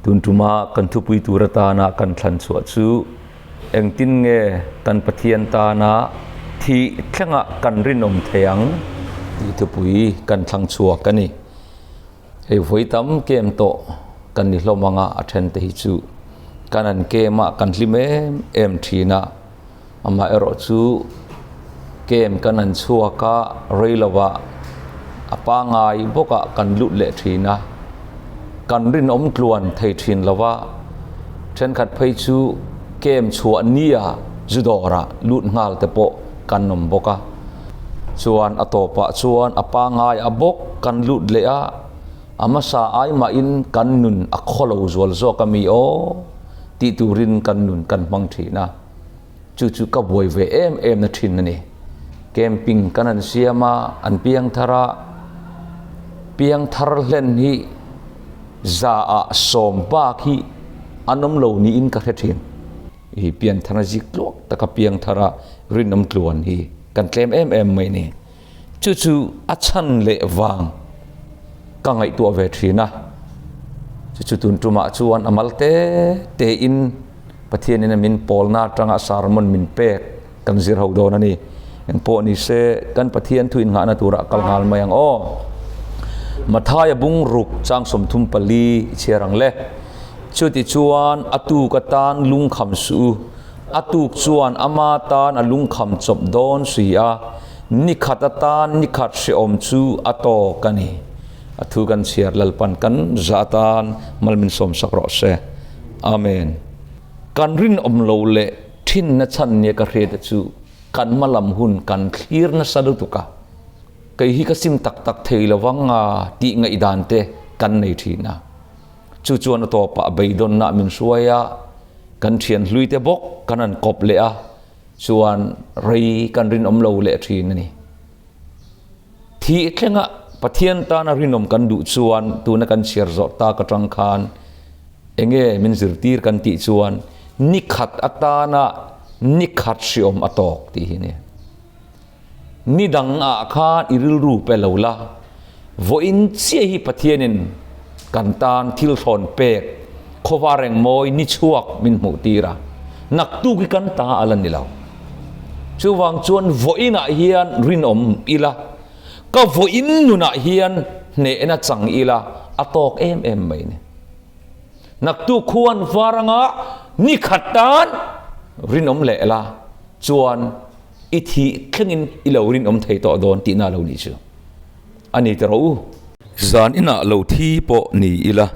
Tun tuma kan thupui tur atana kan thlan chhuah chu engtin nge kan Pathian tana thih thlengah kan rinawm thei ang tih thupui kan thlang chhuak a ni. Hei vawi tam kem tawh kan ni hlawm anga a then te hi chu kan an kem a kan hlim em em thin a, amaherawhchu kem kan an chhuak a rei lovah a pangai bawkah kan lut leh thin a, kan rinawm tluan thei thin lova thenkhat phei chu kem chhuah nia zu dawrah lut nghal te pawh kan awm bawk a. Chuan a tawpah chuan a pangai a bawk kan lut leh a, a hmasa ai mahin kan nun a khawlo zual zawk a mi aw tih turin kan nun kan hmang thin a, chu chu ka buai ve em em na thin a ni. Camping kan han siam a, an piang thar a, piang thar hlen hi zaah sawm bak hi an awm lo niin ka hre thin. I pianthar a zik tluak taka piangthara rinawm tluan hi kan tlem em em mai ni. Chu chu a chhan leh vang ka ngaihtuah ve thin a. Chu chu tun tumah chuan a mal te te in Pathianin a min pawlna atanga sermon min pek kan zir ho dawn a ni. Engpawh ni se kan Pathian thu innghahna turah kal nghal mai ang aw. Mathaia bung ruk chang 34 i chhiar ang le. Chutichuan a tuk atan lungkham suh u, a tuk chuan ama tan a lungkham chawp dawn si a, ni khat atan ni khat hrehawm chu a tawk a ni. A thu kan chhiar Lalpan kan zah atan mal min sawmsak rawh se. Amen. Kan rinawm lo leh thinna chhan nia ka hriat chu kan hmalam hun kan thlir nasa lutuk a, kei hi ka sim tak tak thei lovang a tih ngaihdan te kan nei thin a. Chu chuan a tawpah beidawnna min hruai a, kan thian hlui te bawk kan han kawp leh a, chuan rei kan rinawm lo leh thin a ni. Thih thlenga Pathian tana rinawm kan duh chuan tuna kan chhiar zawh tak atang khan enge min zirtir kan tih chuan ni khat atana ni khat hriawm a tawk tih hi a ni. Ni dang ah khan i rilru pe lo la, vawiin chiah hi Pathianin kan tan thil thlawn pek khawva reng mawi ni chhuak min hmuh tir a, naktuk hi kan ta a la ni lo. Chuvang chuan vawiinah hian rinawm ila, ka vawiin nunah hian hnehna chang ila a tawk em em mai ni. Naktuk khuan var anga ni khat tan rinawm leh la chuan i thih thlengin i lo rinawm thei tawh dawn tihna lo nih chu a ni ta rawh u. Zan inah lo thi pawh ni ila.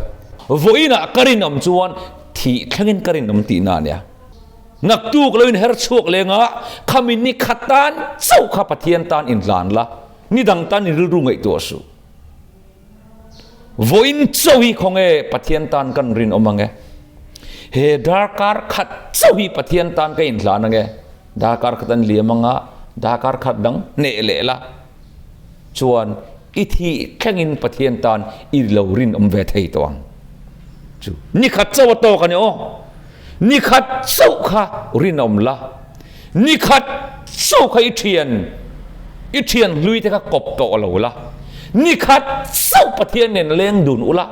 Vawiinah ka rinawm chuan thih thlengin ka rinawm tihna a nia. Naktuk lo in her chhuak leng a, khami ni khat tan chauh kha Pathian tan in tlan la, ni dang tan in rilru ngaihtuah suh. Vawiin chauh hi khawnge Pathian tan kan rinawm ang e? He darkar khat chauh hi Pathian tan ka inhlan ang e? Darkar khat an liam ang a, darkar khat dang hneh leh la chuan i thih thlengin Pathian tan i lo rinawm ve thei tawh ang. Chu ni khat chauh a tawk a ni aw. Ni khat chauh kha rinawm la, ni khat chauh kha i thian i thian hlui te kha kawp tawh lo la, ni khat chauh Pathian nen leng dun ula,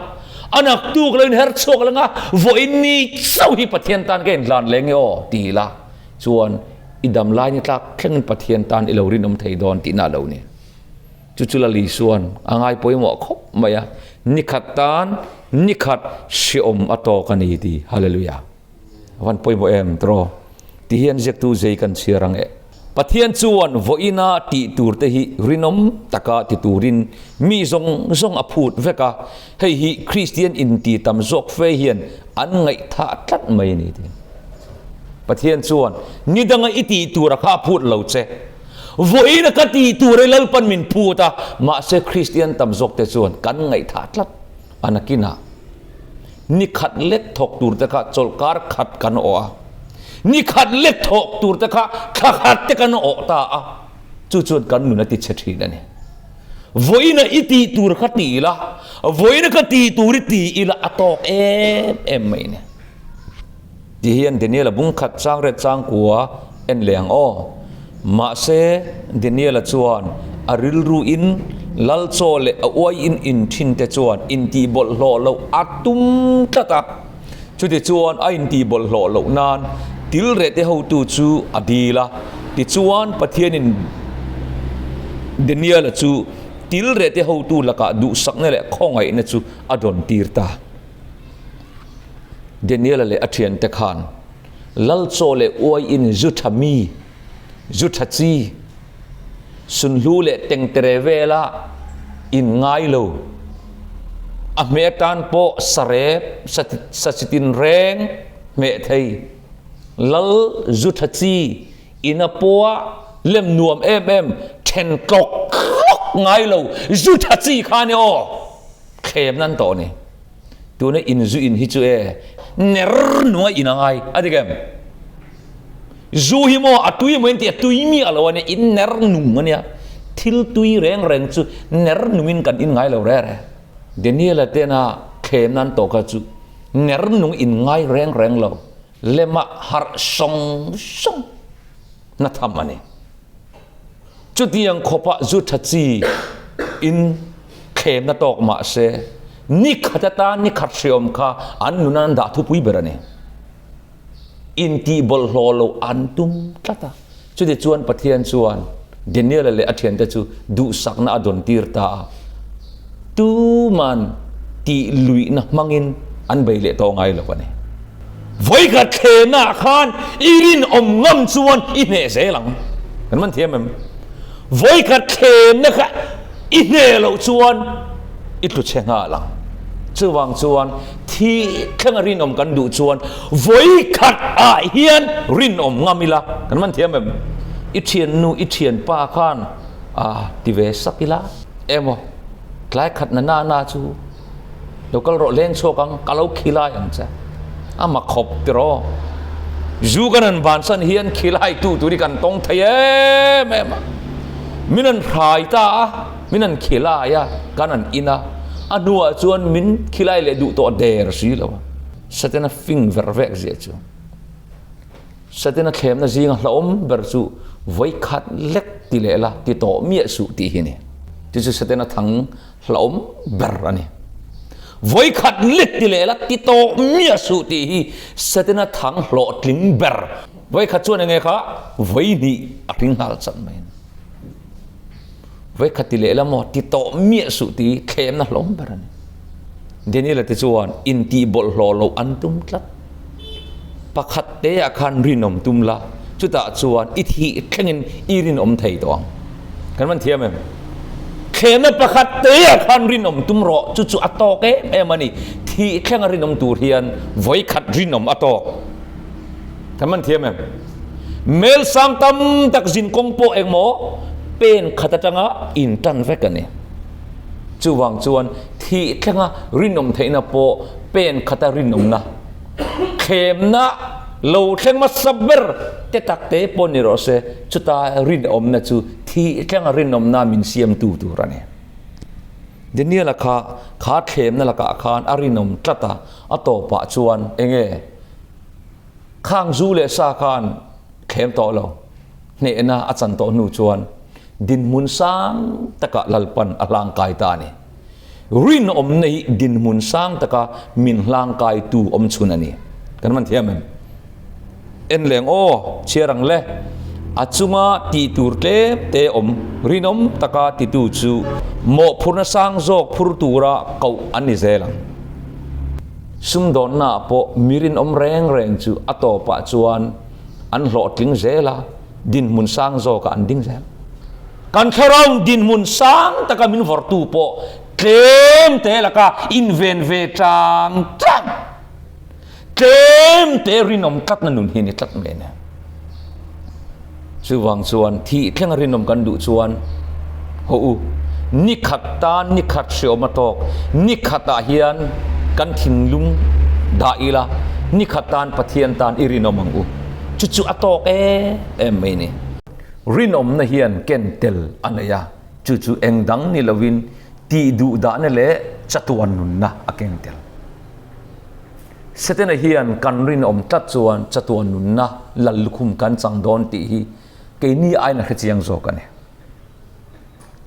a naktuk lo in her chhuak leng a, vawiin ni chauh hi Pathian tan ka inhlan leng e aw ti la chuan i dam lai ni tlak thlengin Pathian tan i lo rinawm thei dawn tihna a lo ni. Chu chu Lali chuan a ngai pawimawh khawp mai a, ni khat tan ni khat hreawm a tawk a ni ti. Hallelujah! A van pawimawh em tiraw? Ti hian ziaktu zei kan chhiar ang e. Pathian chuan vawiina tih tur te hi rinawm taka ti turin mi zawng zawng a phut vek a, hei hi Kristian inti tam zawk fe hian an ngaihthah tlat mai a ni ti. Pathian chuan ni danga i tih tur a kha a phut lo che. Vawiina ka tih tur e Lalpan min phut a, mahse Kristian tam zawk te chuan kan ngaihthah tlat a nakinah ni khat lek thawk tur te kha chawlhkar khat kan awh a, ni khat lek thawk tur te kha thla khat te kan awh ta a, chu chuan kan nun a ti chhe thin a ni. Vawiina i tih tur kha ti ila, vawiina ka tih tur i ti ila a tawk em em mai a ni. Ti hian Daniel-a bung khat chang ret chang kua en leh ang aw. Mahse, Daniel-a chuan a rilru in lal chaw leh a uai in in thin te chuan intih bawlhhlawh loh a tum tlat a. Chutichuan a intihbawlhhlawh loh nan tilrehte hotu chu a dil a. Tichuan Pathianin Daniela chu tilrehte hotu lakah duhsakna leh khawngaihna chu a dawn tir ta. Daniela leh a thiante khan Lal chaw leh uai in zu tha mi, zu tha chi, sunhlu leh tengtere vela in ngai lo. A hmeh atan pawh sarep, sachitin reng hmeh thei. Lal zu tha chi ina pawha lem nuam em em then tlawk tlawk ngai lo zu tha chi kha ni aw thlem nan tawh ni. Tuna in zu in hi chu e ner nunga in a ngai a dik em? Zu hi maw a tui maw in tih a tui miah lo a nia, in ner nung a nia. Thil tui reng reng chu ner nungin kan in ngai lo re re. Daniela tena thlem nan tawh kha chu ner nung in ngai reng reng lo, lema harh sawng sawng na tham a ni. Chutiang khawpah zu tha chi in thlemna tawk mah se, ni khat atan ni khat hreawm kha an nuna an dah thupui ber a ni. Intihbawlhhlawh loh an tum tlat a. Chutichuan Pathian chuan Daniela leh a thiante chu duhsakna a dawn tir ta a. Tuman tih luihna hmangin an bei leh tawh ngai lo a ni. Vawikhat thlenah khan i rinawm ngam chuan i hneh zel ang. Kan man thiam em? Vawikhat thlenna kha i hneh loh chuan i tlu chhe nghal ang. Chuvang chuan thi thlenga rinawm kan duh chuan vawikhat ah hian rinawm ngam ila. Kan man thiam em? I thiannu, i thianpa khan a ti ve sak ila emaw tlai khat na na na chu Lo kal rawh leng chhuak ang, ka lo khilai ang che. A mak khawp tiraw. Zu kan han vansan hian khilai tu tur hi kan tawng thei em em a. Min han hrai ta a, min han khilai a, kan han in a. A hnuah chuan min khilai leh duh tawh der si lo a. Satena fing ver vek zia chu. Satena thlemna zinga hlauhawm ber chu vawikhat lek ti leh la ti tawh miah suh tih hi a ni. Chu chu Satena thang hlauhawm ber a ni. Vawikhat let ti leh la ti tawh miah suh tih hi Setana thang hlawhtling ber. Vawikhat chuan enge kha vawihnih a hring nghal chat mai a ni. Vawikhat ti leh la maw ti tawh miah suh tih hi thlemna hlawm ber a ni. Daniel-a te chuan intih bawlhhlawh loh an tum tlat. Pakhat te ah khan rinawm tum la, chutah chuan i thih thlengin i rinawm thei tawh ang. Kan van thiam em? Thlemna pakhat te ah khan rinawm tum rawh, chu chu a tawk em em a ni. Thih thlenga rinawm tur hian vawikhat rinawm a tawk. Kan van thiam em? Mel sang tam tak zin kawng pawh engmaw pen khat atanga intan vek a ni. Chuvang chuan thih thlenga rinawm theihna pawh pen khata rinawmna, thlemna lo thleng hmasa ber te tak te pawh ni rawh se, chuta rinawmna chu thih thlenga rinawmna min siamtu tur a ni. Daniel-a kha kha thlemna lakah khan a rinawm tlat a, a tawpah chuan enge khang zu leh sa khan thlem tawh lo. Hnehna a chan tawh hnu chuan dinhmun sang takah Lalpan a hlangkai ta a ni. Rinawmna hi dinhmun sang taka min hlangkaitu awm chhun a ni. Kan man thiam em? En leng aw, chhiar ang le. A chunga tih tur tlem te awm rinawm taka titu chu mawhphurhna sang zawk phur tura koh an ni zel ang. Sumdawnnaah pawh mi rinawm reng reng chu a tawpah chuan an hlawhtling zel a, dinhmun sang zawkah an ding zel. Kan thlarau dinhmun sang taka min vawrhtu pawh tlem te laka inven ve chang chang, tlem te rinawm tlatna nun hi a ni tlat mai a ni. Chuvang chuan thih thlenga rinawm kan duh chuan haw u, ni khat tan ni khat hreawm a tawk, ni khatah hian kan thinlung dah ila, ni khat tan Pathian tan i rinawm ang u. Chu chu a tawk em em mai ni. Rinawmna hian ken tel a nei a, chu chu eng dang ni lovin tih duh dahna leh chatuan nunna a keng tel. Setana hian kan rinawm tlat chuan chatuan nunna lal lukhum kan chang dawn tih hi keini aiin a hrechiang zawk a ni.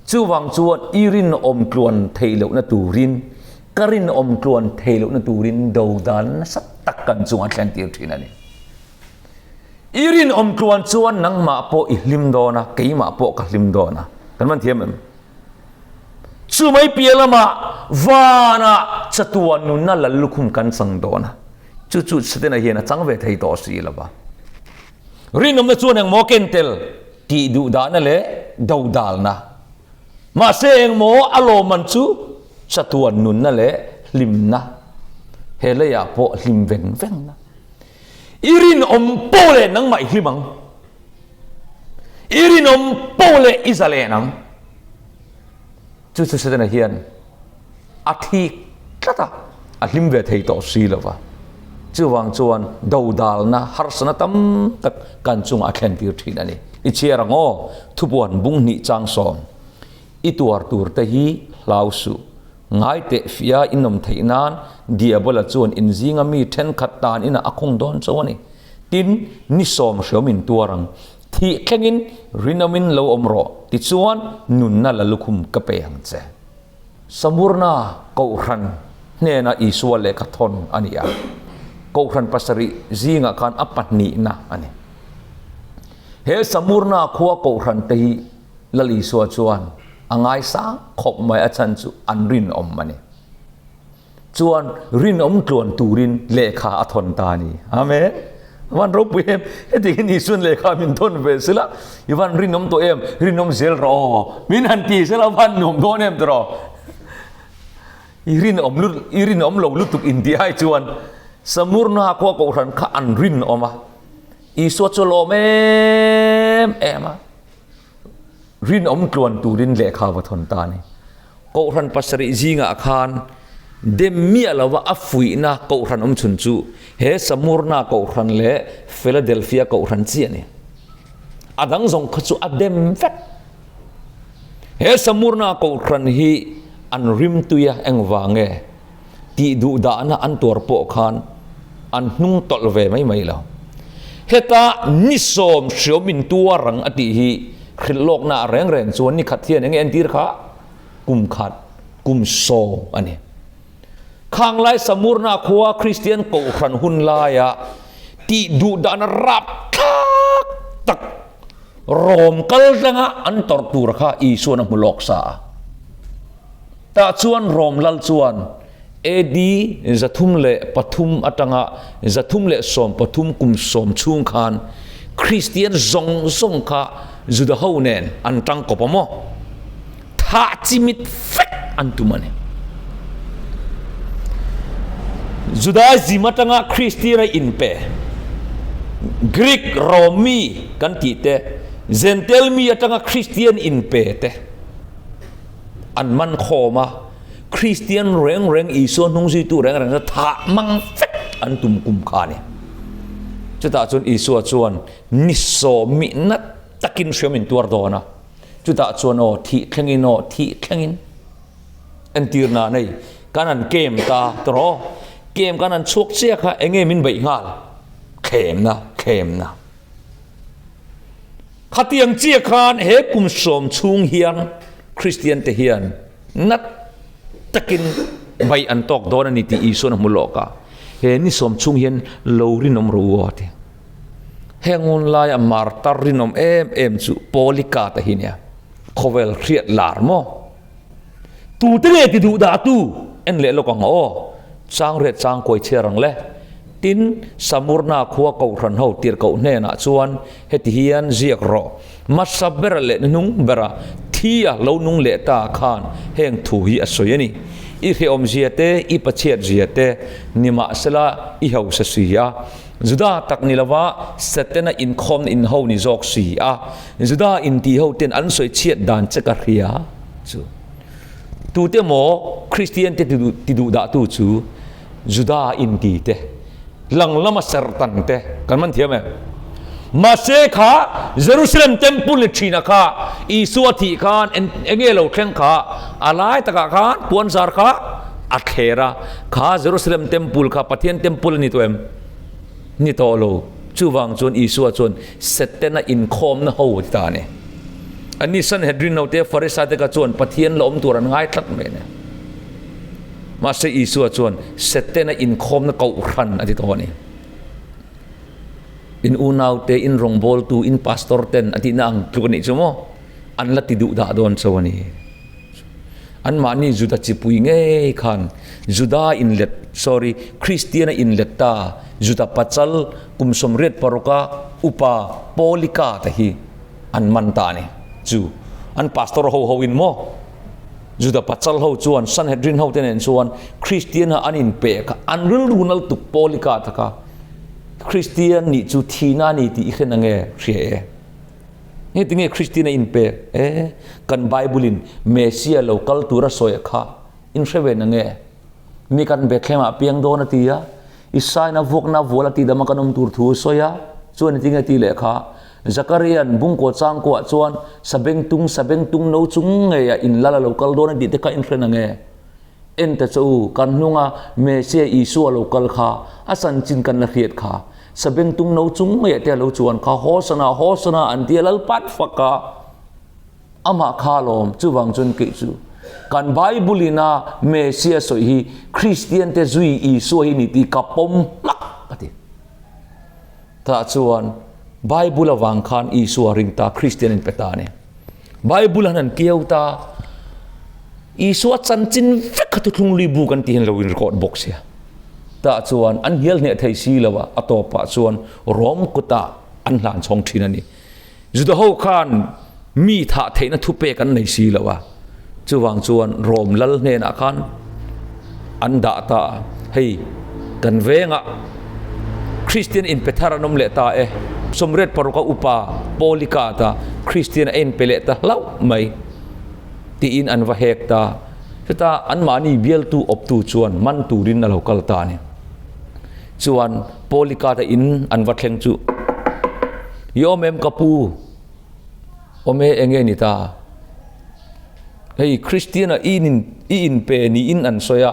Chuvang chuan i rinawm tluan theih lohna turin, ka rinawm tluan theih lohna turin do dan nasa tak. tak kan chungah a thlentir thin a ni. I rinawm tluan chuan nangmah pawh i hlim dawn a, keimah pawh ka hlim dawn a. Kan van thiam em? Chu mai piah lamah vanah chatuan nunna lal lukhum kan chang dawn a. Chu chu Setana hian a chang ve thei tawh si lo va. Rinawmna chuan engmaw ken tel tih duh dahna leh dodalna. Mahse engmaw a lawmman chu chatuan nunna leh hlimna. He leiah pawh hlim veng vengna. I rinawm poh leh nangmah i hlim ang. I rinawm poh leh i zalen ang. Chu chu Setana hian a thik tlat a, a hlim ve thei tawh si lo va. Chuvang chuan dodalna harsana tam tak kan chungah a thlentir thin a ni. I chhiar ang aw, thupuan bung hnih chang sawm. I tuar tur te hi hlau suh. Ngai teh fia in awm theih nan Diabola chuan in zinga mi thenkhat tan inah a khung dawn cho a ni. Tin, ni sawm hreawm in tuar ang. Thih thlengin rinawmin lo awm rawh, tichuan nunna la lukhum ka pe ang che. Samurna Kohhran hnena Isua lehkha thawn a ni a, Kohhran pasarih zingah khan a pahnihna a ni. He Samurna khua Kohhran te hi Lal Isua chuan a ngaisang khawp mai a chhan chu an rinawm a ni. Chuan rinawm tluan turin lehkha a thawn ta a ni. Amen. Van ropui em, heti hian Isuan lehkha min thawn ve sela, i van rinawm tawh em, rinawm zel rawh aw, min han ti sela van nuam dawn em tawh rawh. I rinawm lut, i rinawm lo lutuk intih ai chuan Samurna khua kohhran kha an rinawm a, Isua chu a lawm em em a. Rinawm tluan turin lehkha va thawn ta a ni. Kohhran pasarih zingah khan dem miah lova a fuihna kohhran awm chhun chu he Samurna kohhran leh Philadelphia kohhran chiah a ni. A dang zawng kha chu a dem vek. He Samurna kohhran hi an rimtui a engvang nge? Tih duh dahna an tuar pawh khan an hnung tawlh ve mai mai lo. Heta ni sawm hriawm in tuar ang a tih hi hrilh lawkna ah reng reng chuan ni khat hian enge entir kha kum khat kum sawm a ni. Khang lai Samurna khua Kristian Kohhran hun laia tih duh dahna rapthlak tak rawm kal tlanga an tawrh tur kha Isuan a hmu lawk sa a. Tah chuan Rom lal chuan AD 303 atanga 313 kum sawm chhung khan Kristian zawng zawng kha Juda ho nen an tang kawp a maw? Thah chimit vek an tum a ni. Judaism atanga Kristian a inpe Greek Rom mi kan tih te, Gentile mi atanga Kristian inpe te, An man khawm a, Kristian reng reng Isua hnung zuitu reng reng chu thah mang vek an tum kum kha a ni. Chutah chuan Isua chuan ni sawm mihna takin hriam in tuar dawn a, chutah chuan aw thih thlengin aw thih thlengin entirna nei kan han kem ta tawh, kem kan han chhuak chiah kha enge min beih nghal thlemna thlemna. Khatiang chiah khan he kum sawm chhung hian Kristian te hian nat takin bai an tawk dawn a ni tih Isuan a hmu lawk a, he ni sawm chhung hian lo rinawm rawh u aw a ti. Heng hun laia martar rinawm em em chu Paulika te hi nia, khawvel hriat lar maw? Tute nge ti duh dah tu? En leh lawk ang aw, chang riat chang kuai chhiar ang le. Tin, Samurna khua kohhran ho tirhkoh hnenah chuan heti hian ziak rawh, Hmasa bera leh hnung bera thi a lo nung leh ta khan heng thu hi a sawi a ni. I hrehawm zia te, i pachhiat zia te, nimahsela i hausa si a. Juda tak ni lova Setana inkhawmna inho ni zawk si a. Juda inti ho ten an sawi chhiat dan che ka hria chu. Tute maw Kristian te ti duh dah tu chu Juda inti te, lang lama sertan te kan man thiam em? Mahse kha Jerusalem temple ni thina kha Isua thih khan enge lo thleng kha a lai takah khan puanzar kha a thler a, kha Jerusalem temple kha Pathian temple a ni tawh em? Ni tawh lo. Chuvang chuan Isua chuan Setana inkhawmna ho a ti ta a ni. Ani Sanhedrin ho te Farisai te kha chuan Pathian la awm tur an ngai tlat mai a ni. Mahse Isua chuan Setana inkhawmna kohhran a ti tawh a ni. In unaute, in rawngbawltu, in pastor ten a tihna ang tluk a nih chu maw? An la ti duh dah dawn cho a ni. Anmahni Juda chipui ngei khan Juda inlet, sorry, Kristiana inlet ta Juda pachal kum 86 a upa Paulika te hi an man ta a ni. Chu an pastor ho ho in maw? Juda pachal ho chuan Sanhedrin ho te nen chuan Kristiana an inpek a, an rilru nal tuk Paulika taka Kristian nih chu thihna a ni tih i hre nange? Hria e. Heti nge Kristian a inpek? E, kan Bible in Messia lo kal tur a sawi a kha in hre ve nange? Mi kan Bethlehem ah piang dawn a ti a, Isaiah a vuakna a vual a tih dama kan awm tur thu a sawi a, chuan heti nge ti leh kha? Zakarian bungkaw changkuah chuan sabengtung sabengtung no chung ngeiah in lal a lo kal dawn a tih te kha in hre nange? En ta che u, kan hnunga Messia Isua lo kal kha, a chanchin kan la hriat kha. Sabengtung no chung ngeiah te a lo chuan kha, Hosana, Hosana an ti a, Lalpat fak a, amah kha alawm, chuvang chuan keih chu kan Bible ina Messia sawi hi Kristian te zui Isua hi ni tih ka pawm hmak a ti. Tah chuan Bible avang khan Isua ring ta Kristian in pe ta a ni. Bible han han keu ta Isua chanchin vek kha thuthlung lui bu kan tih hian lo in record bawk sia. Tah chuan an hnial hneh thei si lo a, a tawpah chuan Rom kutah an hlan chhawng thin a ni. Juda ho khan mi thah theihna thupek an nei si lo a, chuvang chuan Rom lal hnenah khan an dah ta a, hei kan vengah Kristian inpe thar an awm leh ta e, 86 a upa Polycarp-a Kristian a inpe leh ta hlauh mai tiin an va hek ta, chutah anmahni bialtu awptu chuan man turin a lo kal ta a ni. Chuan Polycarp-a in an va thleng chu, I awm em ka pu? Awm e, eng nge ni ta? Hei Kristian-a i in i inpe niin an sawi a,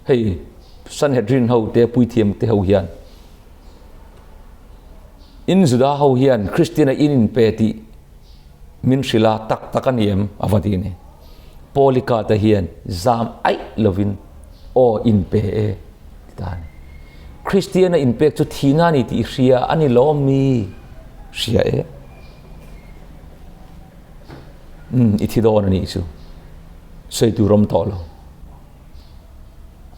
hei Sanhedrin ho te puithiam te ho hian in Juda ho hian Kristian-a in inpe tih min hrilh a, tak tak a ni em? A va ti a ni. Paulika te hian zam aih lovin aw inpe e ti ta a ni. Kristian-a inpek chu thihna a ni tih i hria a ni lawm mi? Hria e. Umm i thi dawn a nih chu. Sawi tur awm tawh lo.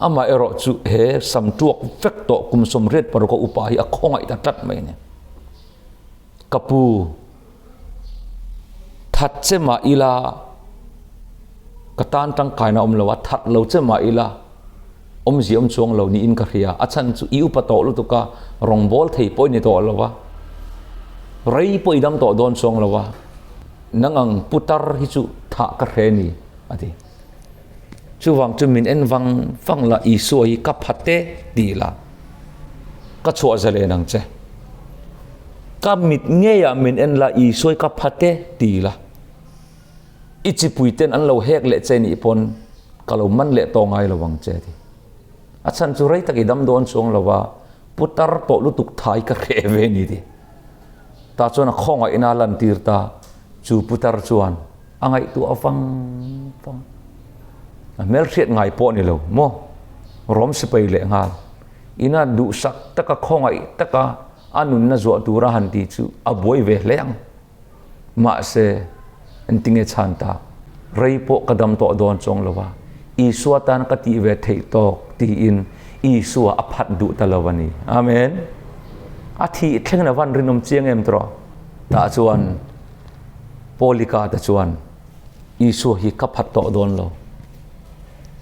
Amah erawh chu he sam tuak vek tawh kum 86 a upa hi a khawngaih ta tlat mai a ni. Ka pu, that che mah ila ka tan tangkaina awm lo a, that lo che mah ila awmzia awm chuang lo niin ka hria. A chhan chu i upa tawh lutuk a, rawngbâwl thei pawh i ni tawh lo a, rei pawh i dam tawh dawn chuang lo a, nang ang putar hi chu thah ka hre ni, a ti. Chuvang chu min en vang vang la, Isua hi ka phat e ti la, ka chhuah zalen ang che. Ka mit ngeiah min en la, Isua hi ka phat e ti la. I chipui ten an lo hek leh che nih pawn ka lo man leh tawh ngai lo ang che ti. A chhan chu rei tak i dam dawn chuang lo a, putar tawh lutuk thai ka hreh ve ni ti. Tah chuan a khawngaihna a lantir ta, chu putar chuan a ngaihtuah vang vang. A hmelhriat ngai pawh ni lo maw? Rawm sipai leh nghal. Ina duhsak taka khawngaih taka a nunna zuah tura han ti chu a buai ve hle ang. Mahse, engtinge chhan ta? Rei pawh ka dam tawh dawn chuang lo a, Isua tan ka tih ve theih tawk tiin Isua a phat duh ta lo a ni. Amen. A thih thleng a van rinawm chiang em tawh? Tah chuan Paulika te chuan Isua hi ka phat tawh dawn lo.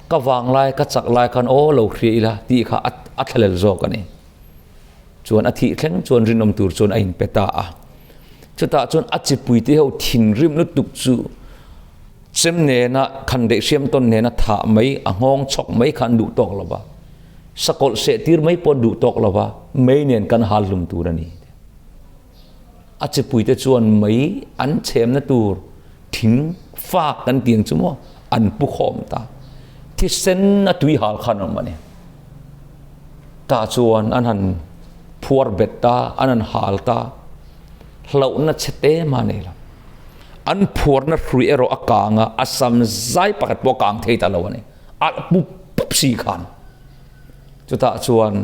Ka vang lai, ka chak lai khan aw lo hria ila tih kha a thlalel zawk a ni. Chuan a thih thleng chuan rinawm tur chuan a inpe ta a. Chutah chuan a chipuite ho thinrim lutuk chu chem nena khandaih hriam tawn nena thah mai, a nghawng chhawk mai kha an duh tawk lo va. Sakawlh seh tir mai pawh an duh tawk lo va, mei nen kan hal hlum tur a ni. A chipuite chuan mei an chhemna tur thing fak kan tiang chu maw an pu khawm ta. Thisen a tui hal khan awm a ni. Tah chuan an han phuar bet ta, an han hal ta. Hlauhna chhe te mah nei lo. An phuarna hrui erawh a kang a, a sam zai pakhat pawh a kang thei ta lo a ni. Alh pup pup si khan. Chutah chuan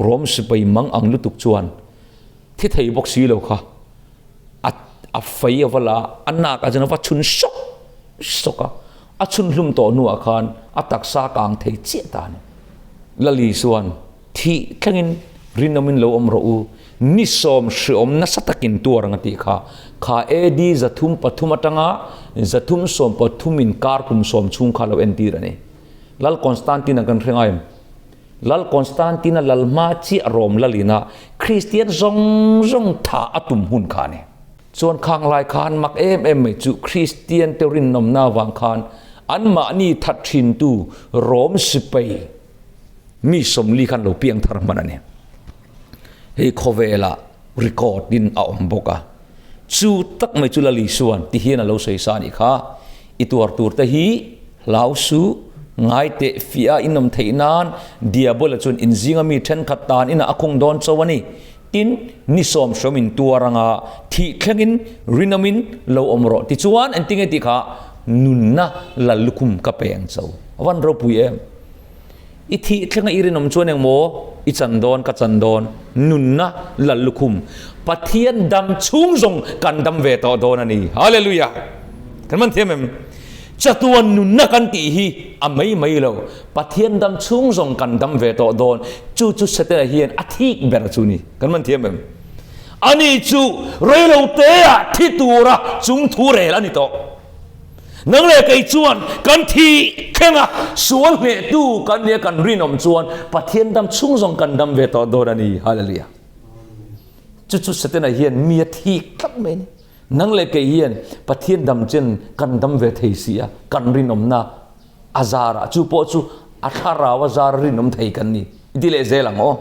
Rom sipai mang ang lutuk chuan thi thei bawk si lo kha a a fei a va la a, a nak ah chuan a va chhun sawk sawk a, a chhun hlum tawh hnuah khan a taksa kang thei chiah ta a ni. Lali chuan thih thlengin rinawmin lo awm rawh u, ni sawm hreawm nasa takin tuar ang a tih kha, kha AD 303 atanga 313 inkar kum sawm chhung kha lo entir a ni. Lal Constantine-a kan hre ngai em? Lal Constantine-a lal hma chiah Rom lalina Kristian zawng zawng tha a tum hun kha a ni. Chuan khang lai khan mak em em mai chu Kristian te rinawmna avang khan anmahni that thintu Rom sipai mi 40 khan lo piang thar hman a ni. Hei khawvelah record in a awm bawk a. Chu tak mai chu Lali chuan ti hian a lo sawi sa a nih kha, I tuar tur te hi hlau suh, ngai teh fiah a inawm theih nan Diabola chuan inzinga mi thenkhat tan inah a khung dawn cho a ni. Tin, ni sawm hrawm in tuar anga thih thlengin rinawmin lo awm rawh ti chuan engtinge tih kha nunna lal lukhum ka pe ang cho. A van ropui em! I thih thlenga i rinawm chuan engmaw i chan dawn ka chan dawn nunna lal lukhum Pathian dam chhung zawng kan dam ve tawh dawn a ni. Hallelujah! Kan man thiam em? Chatuan nunna kan tih hi a mai mai lo. Pathian dam chhung zawng kan dam ve tawh dawn. Chu chu Setana hian a thik ber chu ni. Kan man thiam em? Ani chu reiloteah thi tura chungthu rel a ni tawh. Nang leh kei chuan kan thih thleng a, sual hnehtu kan nia kan rinawm chuan Pathian dam chhung zawng kan dam ve tawh dawn a ni. Hallelujah. Chu chu Setana hian mi a thik tlat mai a ni. Nang leh kei hian Pathian dam chen kan dam ve thei si a, kan rinawmna a zarah chu pawh chu a thlarau a zar rinawm thei kan ni. I ti leh zel ang aw.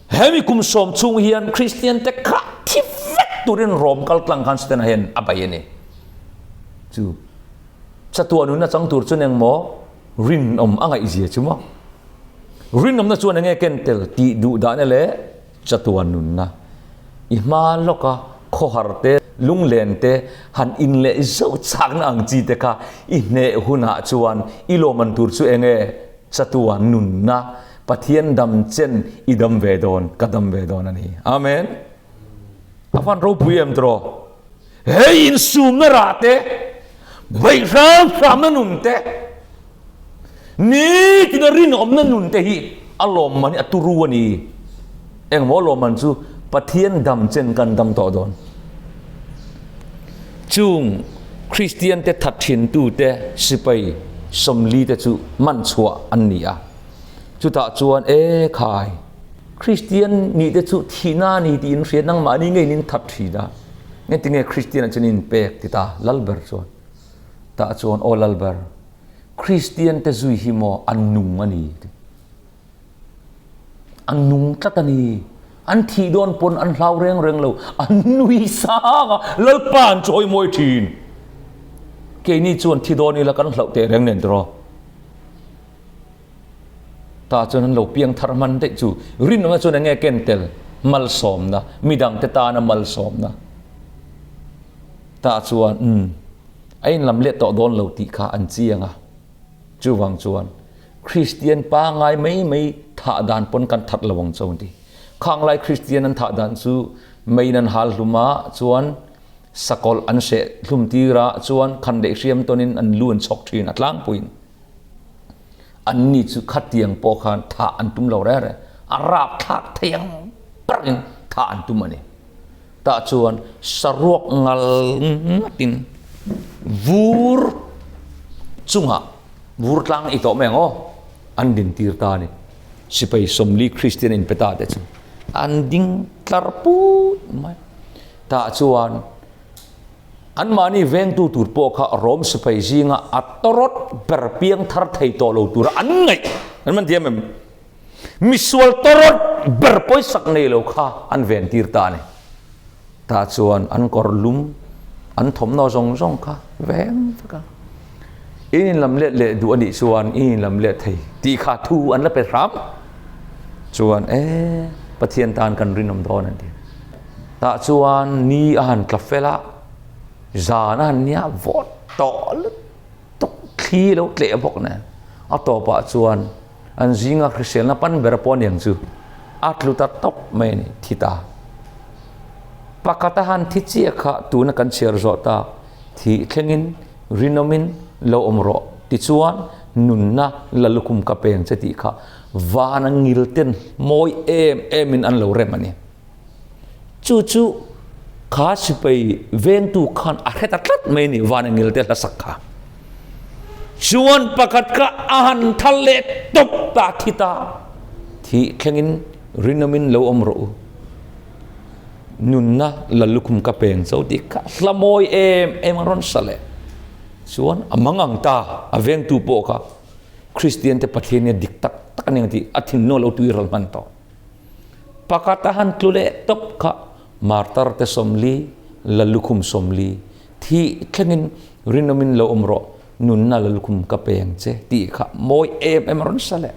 Hemi kum sawm chhung hian Kristian te kha thi vek turin Rom kal tlang khan Setana hian a bei a ni. Chu chatuah nunna chang tur chuan engmaw rinawm a ngaihzia chu maw? Rinawmna chuan enge ken tel tih duh dahna leh chatuah nunna i hma lawka khawhar te, lunglen te, han in leh zauh chakna ang chi te kha i hneh hunah chuan i lawmman tur chu enge chatuah nunna Pathian dam chen i dam ve dawn, ka dam ve dawn a ni. Amen. A van ropui em tiraw? Hei insumna rah te, beih hram hramna nun te, nitina rinawmna nun te hi a lawmman hi a turu a ni. Engmaw lawmman chu Pathian dam chen kan dam tawh dawn. Chung Kristian te that thintu te sipai 40 te chu man chhuah an ni a. Chutah chuan e khai, Kristian nih te chu thihna a ni tiin hria nangmahni ngeiin in that thin a, engtinge Kristian ah chuan in pek ti ta Lalber chuan. Tah chuan aw Lalber, Kristian te zui hi maw an nung a ni ti. An nung tlat a ni. An thih dawn pawn an hlau reng reng lo, an nui sang a, Lalpa an chawi mawi thin. Keini chuan thi dawn ila kan hlauh teh reng nen tiraw. Ta chuan an lo piang thar hman daih chu rinawmna chuan enge ken tel malsawmna midangte tana malsawmna ta chuan umm a inlam let tawh dawn lo tih kha an chiang a chuvang chuan Kristian pangai mai mai thah dan pawn kan that lo ang cho an ti khanglai Kristian an thah dan chu meiin an hal hlum a chuan sakawlh an seh hlum tir a chuan khandaih hriam tawnin an lu an chhawk thin a tlangpuiin. Anni chu khatiang pawh khan thah an tum lo reng reng, a rapthlak thei ang berin thah an tum a ni. Tah chuan saruak ngal ngatin vur chungah vur tlang i tawh mai ang aw, an din tir ta a ni. Sipai 40 Kristian inpe ta te chu an ding tlar put mai. Tah chuan Anmahni vengtu tur pawh kha Rom sipai zinga a tawrawt ber piang thar thei tawh lo tura an ngaih an man thiam em? Misual tawrawt ber pawisak nei lo kha an ven tir ta a ni. Tah chuan an kawr lum, an thawmhnaw zawng zawng kha veng vek a. In inlam let leh duh a nih chuan in inlam let thei tih kha thu an la pe hram. Chuan e Pathian tan kan rinawm dawn an ti. Tah chuan ni a han tla fel a, zan a han nia vawt tawh lutuk thli lo tleh bawk nen a tawpah chuan. An zinga hriselna pan ber pawh aniang chu a tlu ta tawp mai a ni, thi ta. Pakhat a han thi chiah kha tuna kan chhiar zawh tak, thih thlengin rinawmin lo awm rawh tichuan nunna la lukhum ka peng che tih kha vana ngil ten mawi em emin an lo rem a ni. Chu chu kha sipai vengtu khan a hre ta tlat mai a ni vana ngil te hlasak kha. Chuan pakhat kha a han thal leh tawp ta thi ta. Thih thlengin rinawmin lo awm rawh u. Nunna la lukhum ka peng cho tih kha hla mawi em em a rawn sa leh. Chuan a mangang ta a vengtu pawh kha Kristian te Pathian nia dik tak tak a ni ang tih a thinlung a lo tui ral hman tawh. Pakhat a han tlu leh tawp kha martar te 40, la lukhum 40 thih thlengin rinawmin lo awm rawh nunna la lukhum ka peng che tih kha mawi em em a rawn sa leh.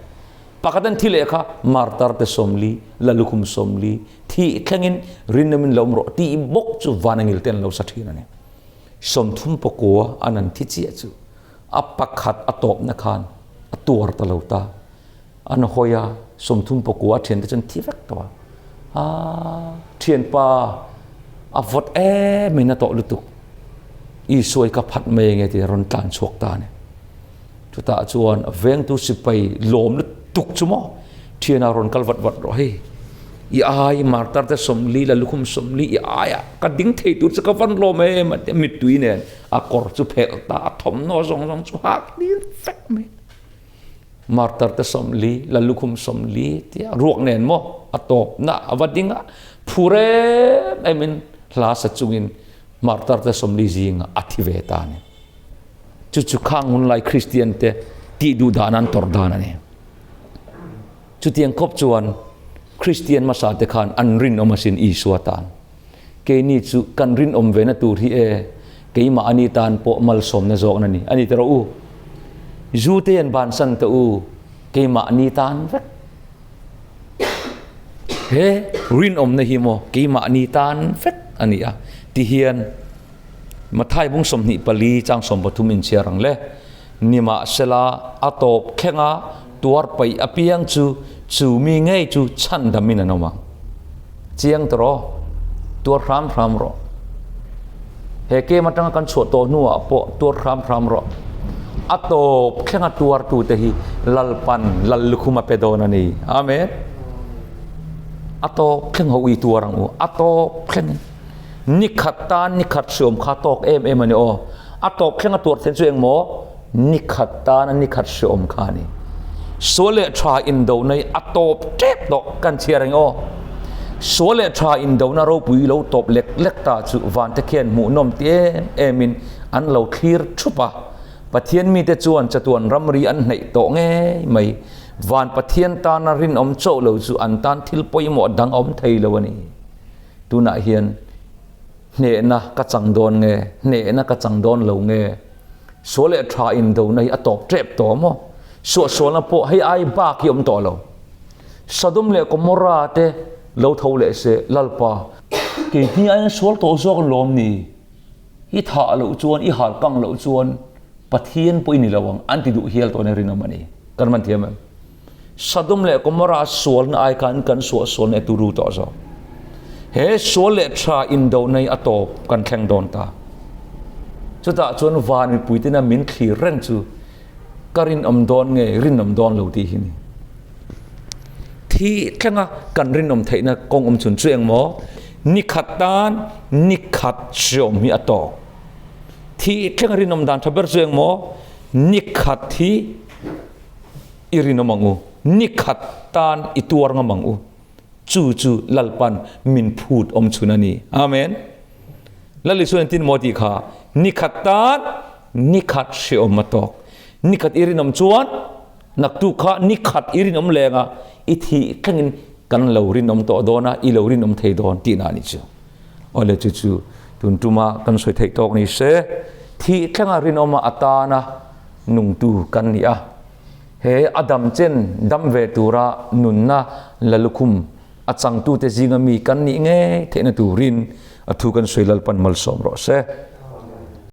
Pakhat an thi leh kha martar te 40, la lukhum 40 thih thlengin rinawmin lo awm rawh tih bawk chu van angil te an lo sa thin a ni. 39 an an thi chiah chu a pakhat a tawpna khan a tuar ta lo ta. An hawi a, 39 a thiante chuan thi vek tawh a. Aa, thianpa a vawt em in a tawh lutuk. Isua i ka phat mai nge tih a rawn tlan chhuak ta a ni. Chutah chuan a vengtu sipai lawm lutuk chu maw thiana rawn kal vat vat rawh hei. I ai martar te 40 la lukhum 40 i aia ka ding thei tur chu ka van lawm em a ti a mittui nen a kawr chu phelh ta a thawmhnaw zawng zawng chu hak tir vek mai. Martar te 40 la lukhum 40 tia ruak nen maw a tawp na a va ding a phur em em in hla sa chungin martar te 40 zinga a thi ve ta a ni. Chu chu khang hun lai Kristian te tih duh dan an tawrh dan a ni. Chutiang khawp chuan Kristian hmasa te khan an rinawm asin Isua tan. Keini chu kan rinawm ve na tur hi e keimah ani tan pawh malsawmna zawkna ni a ni tawh u. Zu te an bansan tawh u keimah ni tan vek. He rinawmna hi maw keimah ni tan vek a ni a ti hian Mathai bung 24 chang 13 inchhiar ang le. Nimahsela, a tawp thlenga tuar paih apiang chu chu mi ngei chu chhandamin an awm ang. Chiang ta rawh, tuar hram hram rawh. He kem atanga kan chhuah tawh hnuah pawh tuar hram hram rawh. A tawp thlenga tuartute hi Lalpan Lal lukhum a pe dawn a ni. Amen. A tawp thleng ho i tuar ang u. A tawp thlengin. Ni khat tan ni khat hriawm kha tawk em em a ni aw. A tawp thleng a tuar then chu eng maw? Ni khat tan a ni khat hriawm kha a ni. Sual leh tha indona hi a tawp tep tawh kan chhiar ang aw. Sual leh tha indona ropui lo tawp lek lek ta chu vante khian hmuhnawm ti em em in an lo thlir thup a. Pathian mite chuan chatuan ramri an hnaih tawh ngei mai. Van Pathian tana rinawm chauh lo chu an tan thil pawimawh dang a awm thei lo a ni. Tunah hian hnehna ka chang dawn nge, hnehna ka chang dawn lo nge? Sual leh tha indona hi a tawp tep tawh maw? Suahsualna pawh hei ai bak hi a awm tawh lo. Sodom leh Gomorrah te lo tho leh se, Lalpa, kei hni aiin sual tawh zawk lawm ni? I thah loh chuan, i hal kang loh chuan Pathian pawh i ni lo ang, an ti duh hial tawh nia rinawm a ni. Kan man thiam em? Sodom leh Gomorrah sualna ai khan kan suahsualna e turu tawh zawk. He sual leh tha indona hi a tawp kan thleng dawn ta. Chutah chuan van mipui tena min thlir reng chu ka rinawm dawn nge rinawm dawn lo tih hi ni. Thi thlenga kan rinawm theihna kawng awm chhun chu eng maw? Ni khat tan ni khat hreawm hi a tawk. Thi thlenga rinawm dan tha ber chu eng maw? Ni khat hi I rinawm ang u, ni khat tan i tuar ngam ang u. Chu chu Lalpan min phut awm chhun a ni. Amen. Lal Isua in tin maw tih kha, ni khat tan ni khat hreawm a tawk. Ni khat i rinawm chuan naktu kha ni khat i rinawm leng a, i thih thlengin kan lo rinawm tawh dawn a, i lo rinawm thei dawn tihna a ni chu. Awle chu chu tun tuma kan sawi theih tawk ni se, thih thlenga rinawma atana nungtu kan ni a. He a dam chen dam ve tura nunna la lukhum a changtute zinga mi kan nih ngei theihna turin a thu kan sawi Lalpan malsawm rawh se.